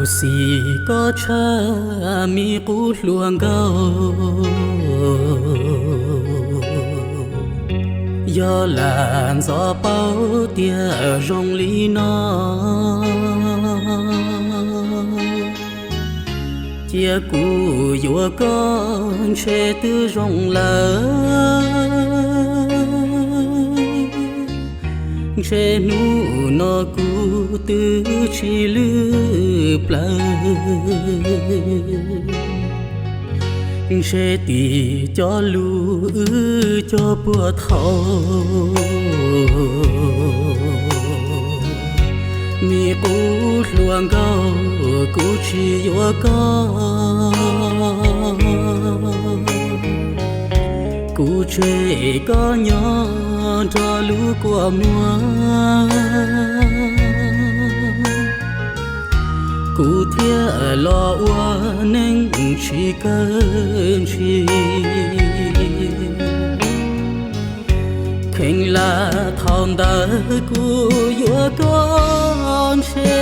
Khuv xim koj tshaj me qub hluas nkauj, yog lam ntxov paub tiag zoo li no, cia kuv yuav koj ntshe twb zoo lawm. Ntshe hnub no kuv twb tsis lwj plawv, ntshe tim cov lus wb cog puag thaum me qub hluas nkauj, kuv tsis yuav koj. Kuv tseg koj nyob nrog lub kua muag, kuv thiaj los ua neeg tsis kawg ntshis. Kheev lam thaum ntawd kuv yuav koj ntshe,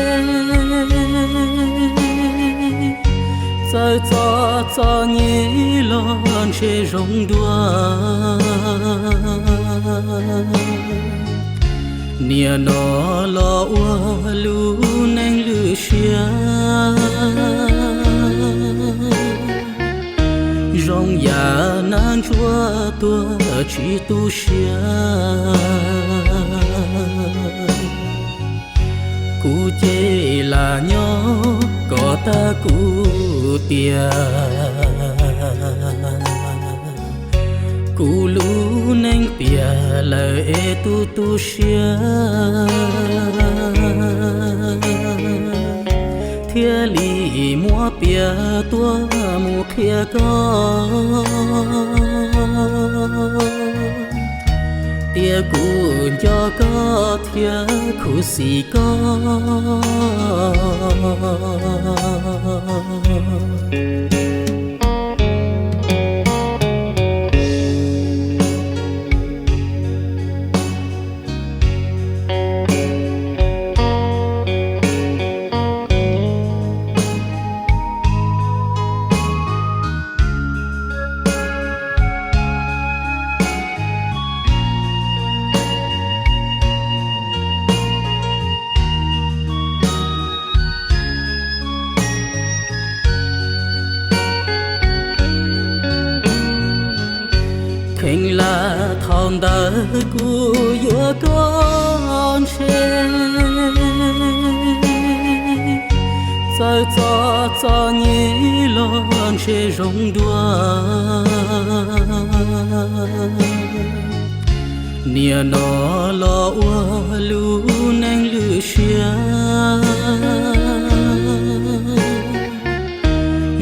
txawm txom txom nyem los ntshe zoo dua. Niaj no los ua lub neej lwj siab, zoo yam nab ntsuab tuag tsis tu siab. Kuv ces lam nyob kom tag kuv tiam, kuv lub neej piam lawm es tu tu siab, thiaj li muab piav tuaj mus qhia koj tias kuv nco koj thiab khuv xim koj. Kheev lam thaum ntawd kuv yuav koj ntshe, txawm txom txom nyem los ntshe zoo dua. Niaj no los ua lub neej lwj siab,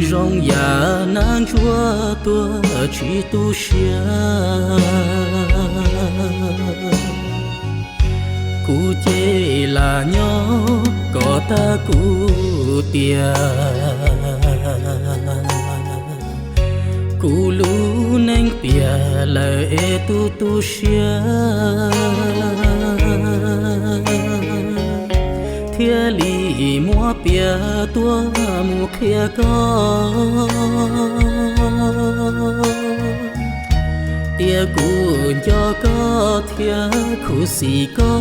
zoo yam nab ntsuab tuag tsis tu siab. Kuv ces lam nyob kom tag kuv tiam, kuv lub neej piam lawm es tu tu siab, thiaj li muab piav tuaj mus qhia koj tias kuv nco koj thiab khuv xim koj.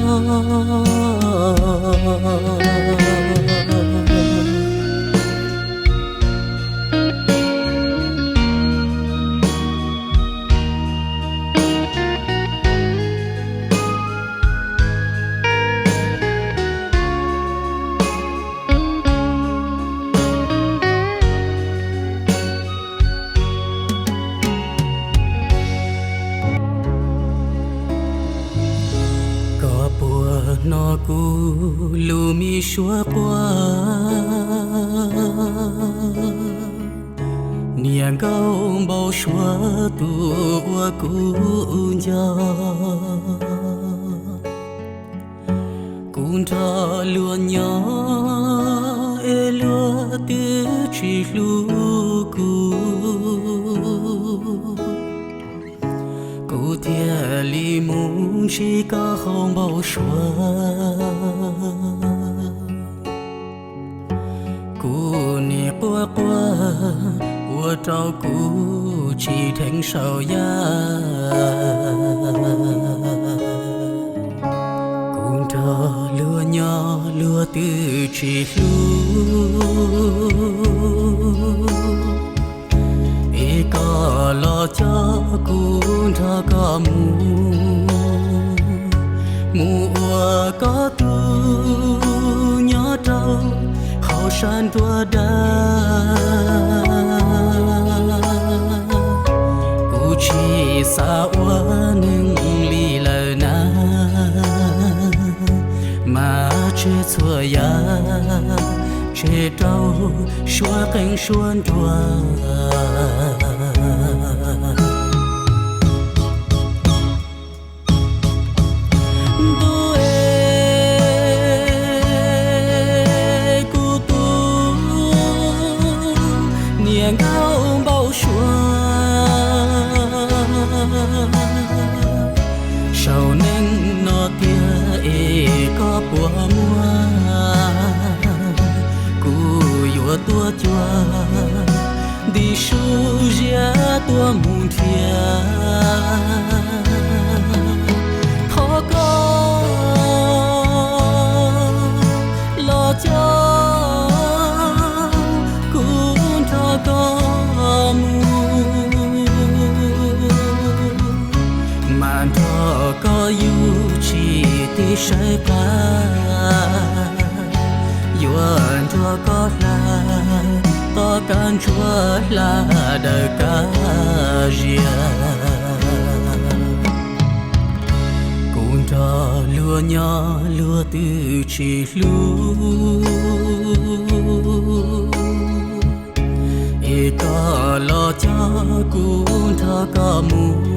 Koj puas hnov kuv lus me suab quaj, niam nkauj npau suav tus uas kuv nco. Kuv nrog luag nyob es luag twb tsis hlub kuv, kuv thiaj li mus ntsib koj hauv npau suav. Kuv rau kuv tsis dheev saum yaj. Kuv nrog luag nyob luag twb tsis hlub, es koj los coj kuv nrog koj mus, mus ua koj tug nyob rau hauv sab nruab daj. Kuv tsis xav ua neeg li lawm na, mas tseg txhua yam, tseg rau suab qeej suab nruas. Ntuj es, kuv tus niam nkauj npau suav, saum neej no tiag es koj puas muaj? Kuv yuav tuaj cuag nti su ziab tuaj mus nrhiav. Thov koj los coj kuv nrog koj mus, mas nrog koj yug tsis tiv saib qab, yuav nrog koj hla tom kab ntsuab hla daws kab zias. Kuv nrog luag nyob luag twb tsis hlub, es koj los coj kuv nrog koj mus.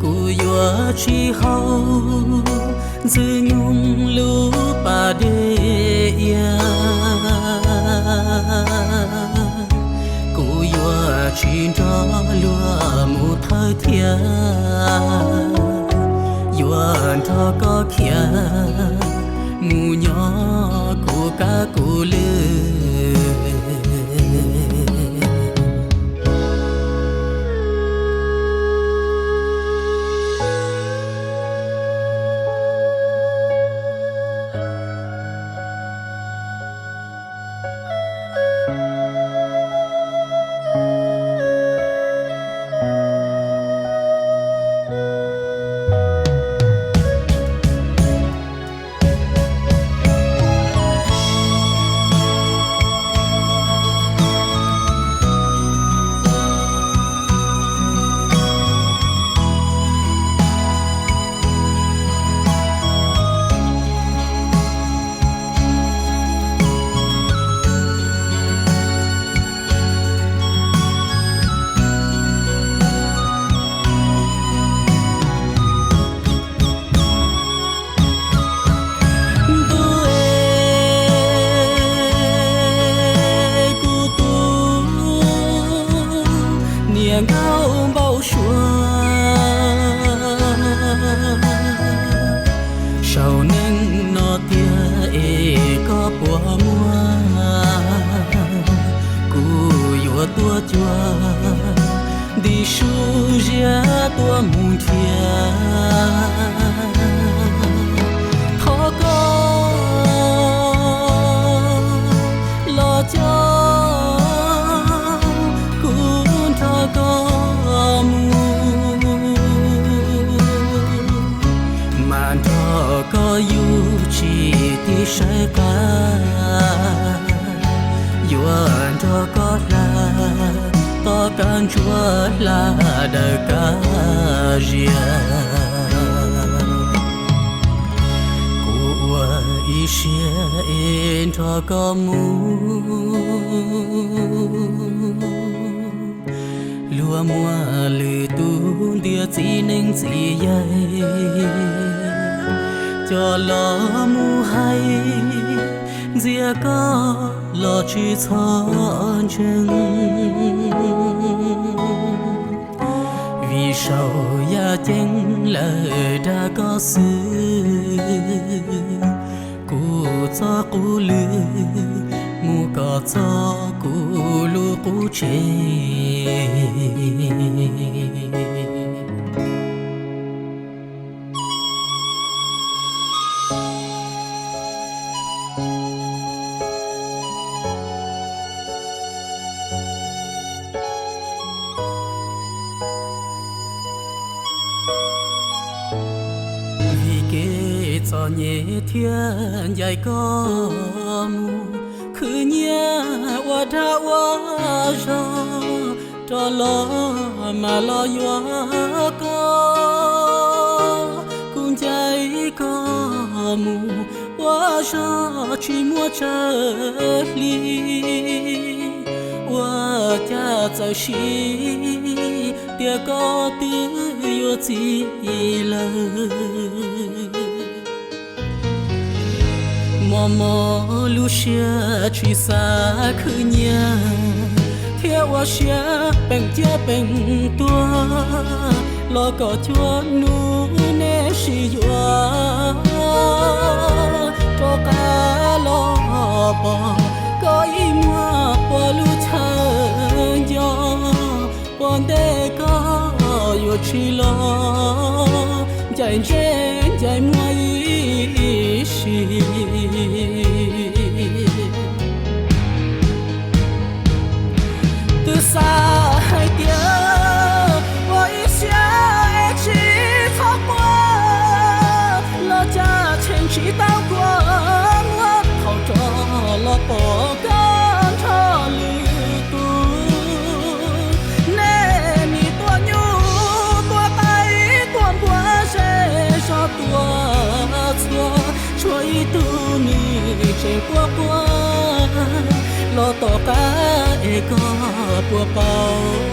Kuv yuav tsis haus ntxwg nyoog lub pas dej iab, kuv yuav tsis nrog luag mus thawj thiab, yuav nrog koj khiav mus nyob kuv kab kuv lwj. Ntuj es, kuv tus niam nkauj npau suav, saum neej no tiag es koj puas muaj? Kuv yuav tuaj cuag nti su ziab tuaj mus nrhiav. Thov koj los coj kuv nrog koj mus, mas nrog koj yug tsis tiv saib qab, yuav nrog koj hla tom kab ntsuab hla daws kab zias. Kuv ua ib siab es nrog koj mus, luag muaj lwm tus ntiag txiv neeb txiv yaig, coj los mus hais ntxias koj los tsis txhob ntseeg. Vim saum yaj ceeb lawm dag koj xwb, kuv txoj qub lwm mus kom txog kuv lub qub tsev. Vim kev txom nyem thiab ncaim koj mus, khwv nyiaj ua dag ua zog rov los mam los yuav koj. Kuv ncaim koj mus ua zog tsis muaj tsawg hli, ua cas txawm siv tias koj twb yuav txiv lawm. Mos mos lub siab tsis xav khwv nyiaj, thiab ua siab peem ciaj peem tuag, los kom cuaj hnub nej sib yuav. Rov qab los pom koj ib muag ua lub chaw nco, ua ntej koj yuav tsis los, ncaim ntsej ncaim muag ib sim. Twb xav hais tias ua ib siab es tsis txhob quaj, los cas tseem tsis tau kua muag thaum rov los pom koj nrog lwm tus. Nej nim tuaj nyuj tuaj qaib tuaj npua, zej zog tuaj txhua, tshuav ib tug nim tseem quaj quaj, los tom qab es koj puas paub.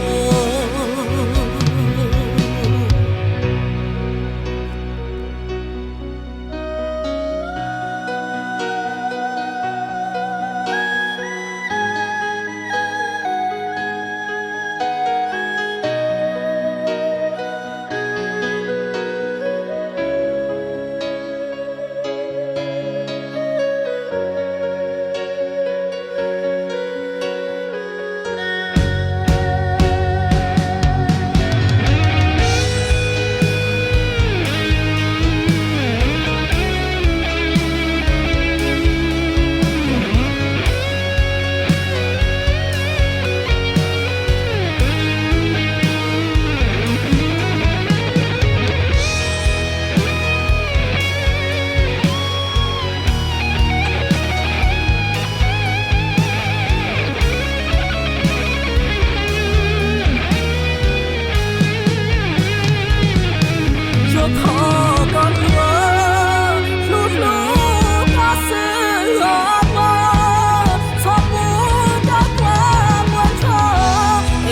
Tsuas thov koj hluas, hlub hlub koj xwb os mog, txhob pub koj quaj muag nrho,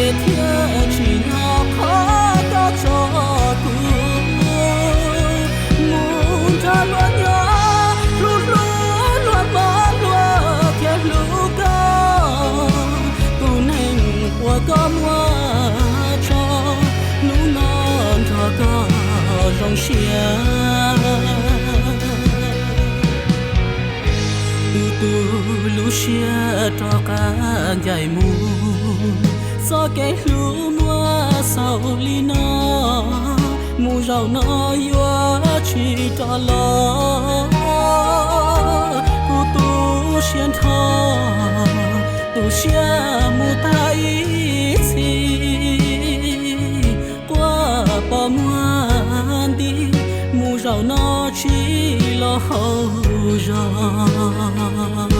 es thiaj tsim nyog qhov koj tso kuv mus nrog luag nyob, hlub hlub luag mog luag thiaj hlub koj. Tus neeg uas koj muab tso, hnub no nrog koj zoo siab. Tu tu lub siab rov qab ncaim mus, txoj kev hlub muaj xaus li no, mus zaum no yuav tsis rov los. Kuv tu siab nrho, tu siab mus tag ib txhis, quaj pos muag nti, mus zaum no tsis los hauv zog.